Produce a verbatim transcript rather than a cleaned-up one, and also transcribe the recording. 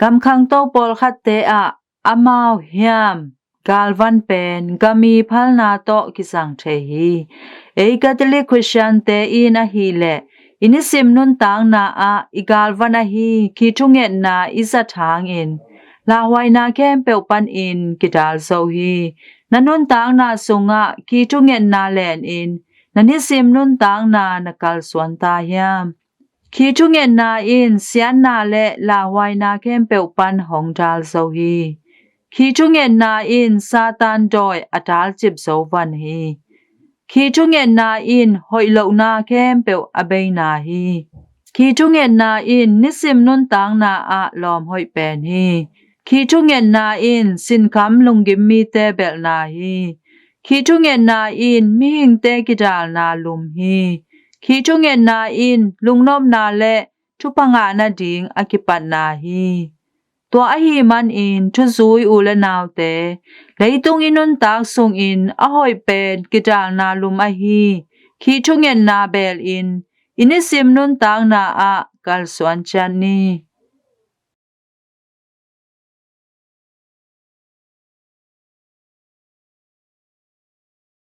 Gam khangto pawlkhatte ah amau hiam galvan pen gami phalna tawh kizang thei hi. Ei Catholic Christiante in ahileh i nisim nuntakna ah i galvan ahi khi thungetna i zat hangin lauhuaina khempeuh panin kidal zo hi. Na nuntakna sungah khi thungetna lenin na nisim nuntakna na kalsuan ta hiam? Khi thungetna in siatna le lauhuaina khempeuh pan hong dal zo hi. Khi thungetna in Satan dawi a dalcip zo van hi. Khi thungetna in hoih lohna khempeuh a beina hi. Khi thungetna in nisim nuntakna ah lawm hoih pen hi. Khi thungetna in sinkham lunggim mite belhna hi. Khi thungetna in mihingte kidalna lum hi. Khi thungetna in lungnopna le thupha ngah nading a kipatna hi. Tua ahih manin thuzui u le naute, leitung i nuntak sungin a hoih pen kidalna lum ahi khi thungetna belin i nisim nuntakna ah kalsuan ciat ni.